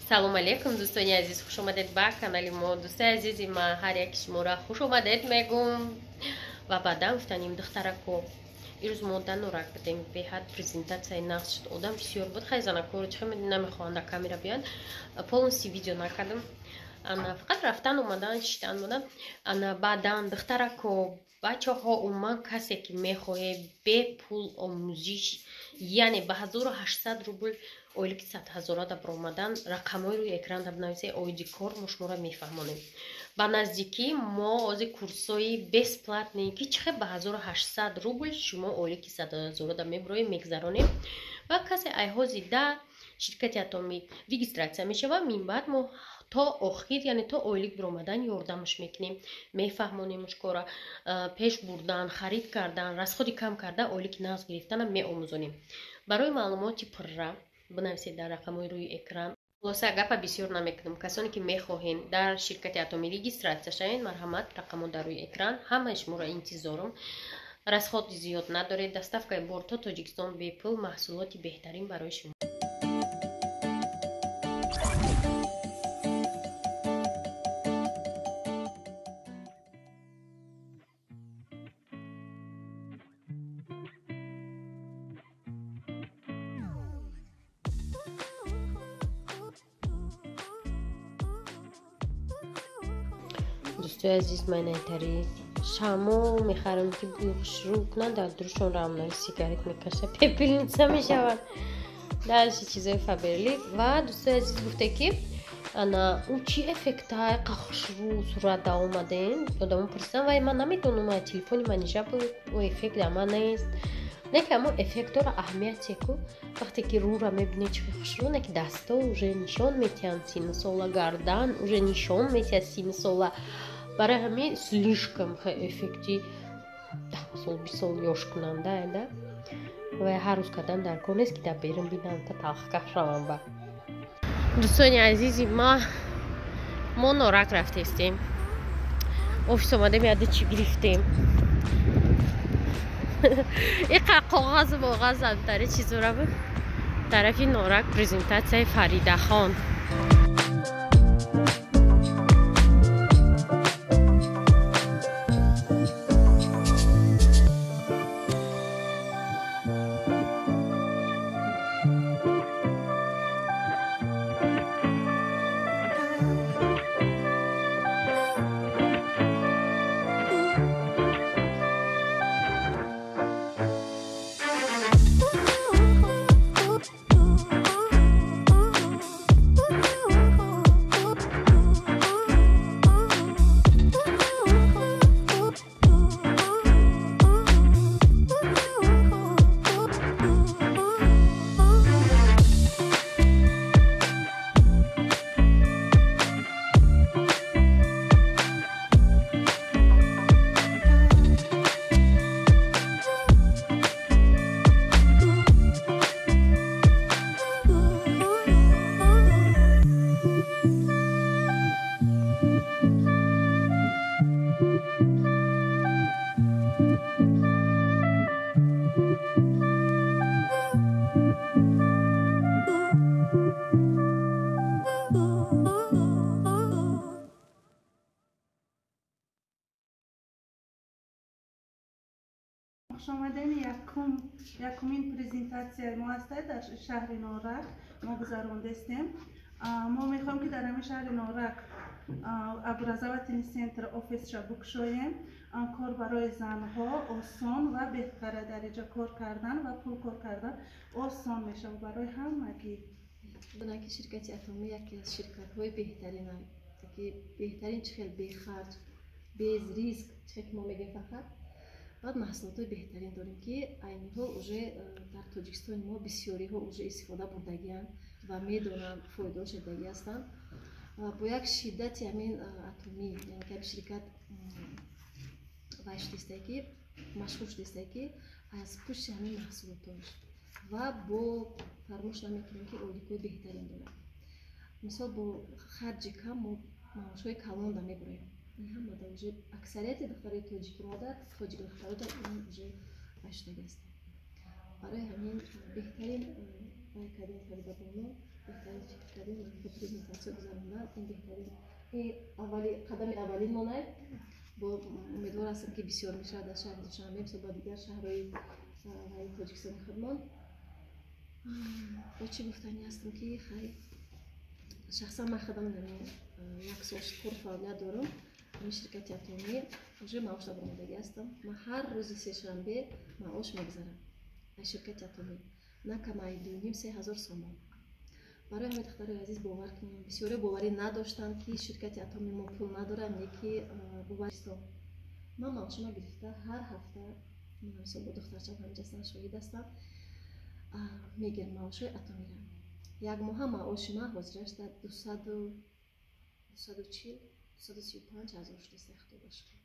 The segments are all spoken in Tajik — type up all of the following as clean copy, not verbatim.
Салом алейкум, дӯстони азиз, хуш омадед ба канали мо. Дӯстои азизи ман, ҳар яки шуморо хуш омадед мегум. Ва баъдан гуфтанем, духтарако, ирӯз мо дар Норак будем, беҳад презентатсияи нағз шуд, одам бисёр буд. Хай, занакоро чихе намехоҳанд дар камера биёянд, полностью видео накардам, ана фақат рафтан, омадан, шиштан омадан. Ана баъдан, духтарако, бачаҳо, умуман касе ки мехоҳед бепул омӯзиш, яъне ба 1800 рубл ойлики 100 000 да баромадан, рақамҳои рӯи экран да бинависед, оиди кор мо шуморо мефаҳмонем. Ба наздикӣ мо ози курсҳои бесплатный, ки чихе ба 1800 рубл шумо ойлики 100 000 да мебуроем, мегзаронем. Ва касе айҳози да ширкати Атомӣ регистрация мешавад, минбаъд мо то охир, яъне то ойлик биромадан, ёрдамаш мекунем, мефаҳмонемш, кора пеш бурдан, харид кардан, расходи кам карда, ойлики нағз гирифтана меомӯзонем. Барои маълумоти пурра бинависед дар рақамҳои рӯи экран. Хулоса, гапа бисёр намекунам. Касоне ки мехоҳен дар ширкати Атомӣ регистрация шавед, марҳамат, рақамҳо дар рӯи экран, ҳамаи шуморо интизорум. Расходи зиёд надоред, доставкаи бор то Тоҷикистон бепул, маҳсулоти беҳтарин барои шумо. Дӯстои азиз, майнайтари шамо мехарам, ки бӯи хушрӯ кунад, дар дурушон рамнои сигарет мекаша, пепельница мешавад. Дальше чизои Фаберлик. Ва дӯстои азиз, гуфте ки ана ӯ чӣ эффектай қа хушрӯ сурат да омадем, одамо пурсидам. Вай ман намедонам, телефони манижа буд, ӯ эффект дар ман нест. Не ки ҳамон эффектора аҳамияте ку, вақте ки рӯра мебинӣ, чӣ хушрӯ, не ки дасто уже нишон метиҳанд сину сола, гардан уже нишон метиҳад сину сола. Барои ҳамин слишком эффекти 10 сол, 20 сол ёшкунанда да ва ҳар рӯз кардан дар кор нест, ки дар берун бинам та талхкаш равам. Ба дӯстони азизи ма, мо Норак рафтестем, офис омадем, яде чӣ гирифтем, иқа коғазу боғаз, тари чизора буд. Тарафи Норак презентатсияи Фаридахон. Хушомадем. Якумин презентатсияи мо ҳаста, дар шаҳри Норак мо гузарондестем. Мо мехоҳем, ки дар ҳамин шаҳри Норак образовательный центр, офисша букшоем. Кор барои занҳо осон ва беҳтара, дар иҷа кор кардан ва пул кор кардан осон мешавад барои ҳамагӣ. Ки ширкати Атомӣ яке аз ширкатҳои беҳтаринанд, ки беҳтарин, чӣ хел бехарҷ, без риск, чӣ хел ки мо мегӯем, фақат баъд маҳсулотҳои беҳтарин дорем, ки айни ҳол уже дар Тоҷикистони мо бисёриҳо уже истифода бурдагианд ва медонанд, фоидаҳо шудагӣ ҳастанд. Ва бо як шиддати ҳамин Атомӣ, яъне ки ҳамин ширкат вай шудистае, ки машҳур шудистае, ки аз пушти ҳамин маҳсулотош. Ва бо фаромӯш намекунем, ки ойликҳои беҳтарин дорад. Мисол, бо харҷи кам мо маошҳои калонда мебурем. Ҳамада уже аксарияти духтарои тоҷики модар, тоҷик духтарода ин уже вай шудагӣ ҳастанд. Барои ҳамин беҳтарин вай кардем, Фаридабону. Беҳтарин фикр кардем, презентатсия гузарондан, ин беҳтарин. Ин аввали қадами аввалин монай. Бо умедвор ҳастам, ки бисёр мешавад дар шаҳри Душанбе, мисол ба дигар шаҳрҳои Тоҷикистони худмон. Бо чӣ гуфтанӣ ҳастам, ки хай шахсан ман худам як сол кор фаъолият дорам. Ҳамин ширкати Атомӣ уже маош баромадагӣ ҳастам. Ман ҳар рӯзи сешанбе маош мегузарам аз ширкати Атомӣ, на камаи 2,5-3 ҳазор сомон. Барои ҳамин, духтарои азиз, бовар кунем. Бисёре боварӣ надоштанд, ки ширкати Атоми мо пул надорад, не ки боваристо. Ман маошама гирифта ҳар ҳафта, мисол бо духтарчам ҳамҷастан шоҳид ҳастам, мегирам маошҳои Атомира. Як моҳа маоши ман ҳозираш дар 240, 235 ҳазор шудааст, худо ба шукр.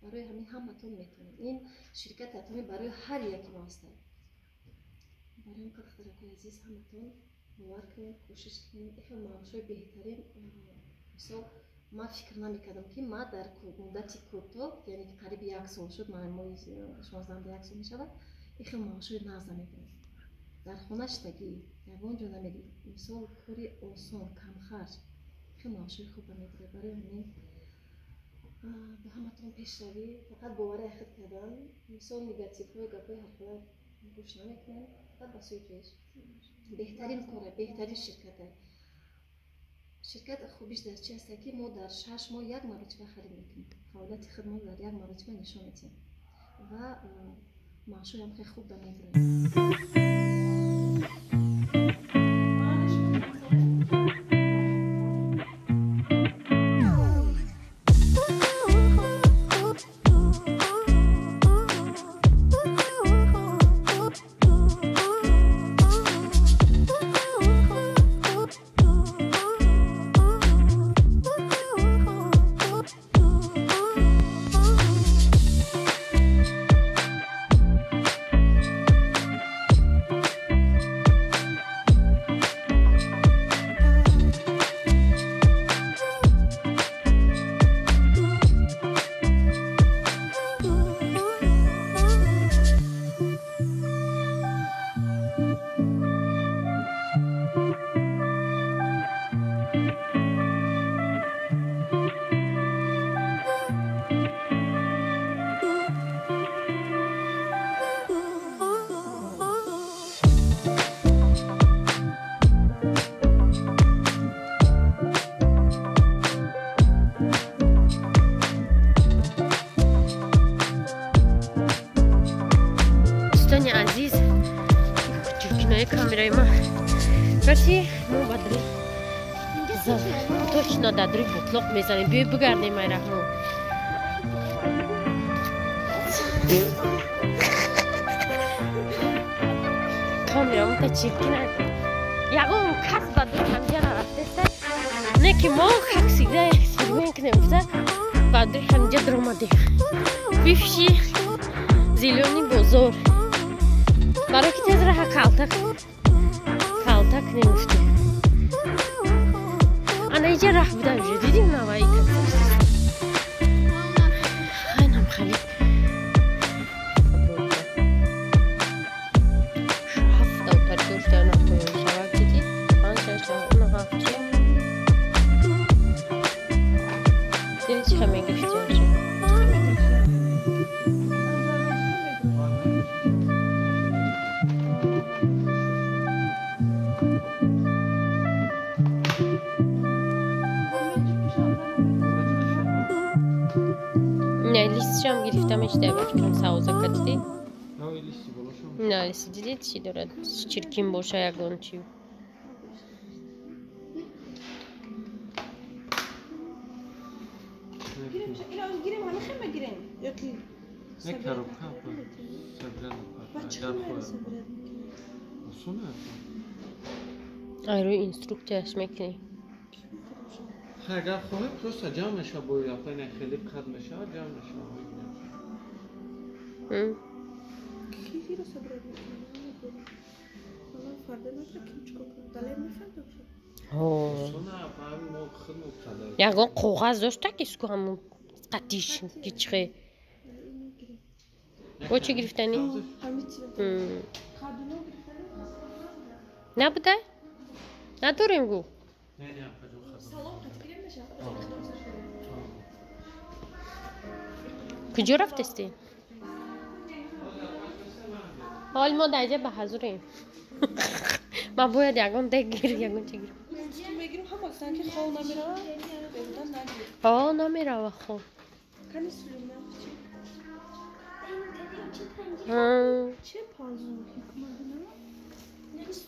Барои ҳамин ҳаматон метавонед. Ин ширкати Атомӣ барои ҳар яки мо ҳастад. Барои ҳамин, духтаракои азиз, ҳаматон бовар кунед, кӯшиш кунед. Ихел маошҳои беҳтарин, мисол ман фикр намекардам, ки ман дар муддати кӯтоҳ, яъне ки қариби як сол шуд, ман моҳи 16 як сол мешавад, ихел маошҳои нағза мегирам. Дар хона шидагӣ, ягон ҷо намедӣ, мисол кори осон, камхарҷ, хел маошҳои хуб мегирад. Барои ҳамин ба ҳаматон пешравӣ, фақат боварӣ ахид кардан, мисол негативҳои гапҳои ҳархела гӯш намекунем, фақат ба сӯи пеш. Беҳтарин кора, беҳтарин ширката. Ширкат хубиш дар чи аст, ки мо дар 6 моҳ як маротиба харид мекунем, фаъолияти худмон дар як маротиба нишон медиҳем ва маошҳоям хеле хуб ба мегирем. Дӯстони азиз, чиркинои камераи ма гарчи мо бадри точно дадри бутлоқ мезанем. Биёй бигардем, ай Раҳмон. Камерамта чиркина, ягон кас ба дур ҳамҷа нарафтеста, не ки мо как всегда эксперимент кунем гуфта ба дури ҳамҷа дуромадем. Бифши зелёный бозор, барои ки тез раҳа калта калта кунем гуфтем. Ана иҷа раҳ буда, уже дидим наваи хайнам хали ҳафта утари дошта шавак диди, панҷ, шаш, ҳафт, чи диди, чи ха мегирифти? Не, листшам гирифта мешта, фикрам савозака дидӣ? На, листи дидӣ, чӣ дорад? Чиркин боша ягон чи. Гирем, ҳамин хема гирем ёки? Не, коробка собирать. Осона. Ай рӯи инструкцияш мекунӣ. Агар хоҳед, просто ҷамъ мешавад, бо яфани хеле қад мешавад, ҷамъ мешавад. Киро собирать мекунем? Фарда надора, ки чикор кунам? Далер мефаҳмдам. Ягон коғаз дошта, ки ску ҳамун қатиш кичихе бо чӣ гирифтанӣ набуда? Надорем гу. Куҷо рафтести? Ҳол мо дар инҷа ба ҳазурем. Ман бояд ягон дег гир, ягон чи гирам. Ҳо, намерава хол.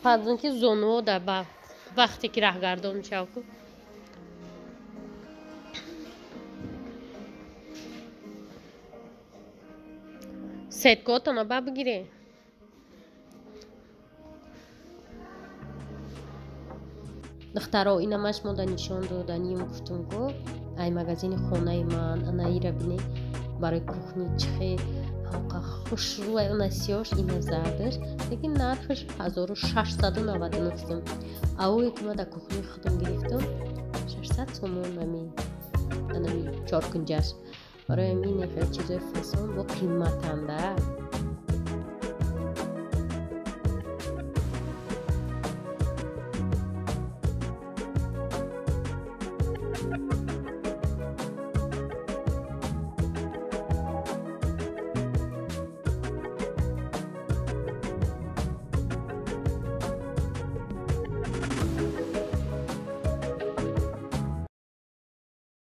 Пазунки зонуо да ба вақте ки раҳгардон мешавад ку. Сеткаотона ба бигире. Духтаро, инамаш мо да нишон доданим гуфтум ку ай магазини хонаи ман анаира бине барои кухни чихе ҳамқа хушрӯй она сиёш ина зардаш, лекин нархаш 1699 сом. Авое ки ман дар кухни худам гирифтам 600 сомон анами чоркунҷаш. Барои ҳамин хеле чизои фасон бо қиматанда.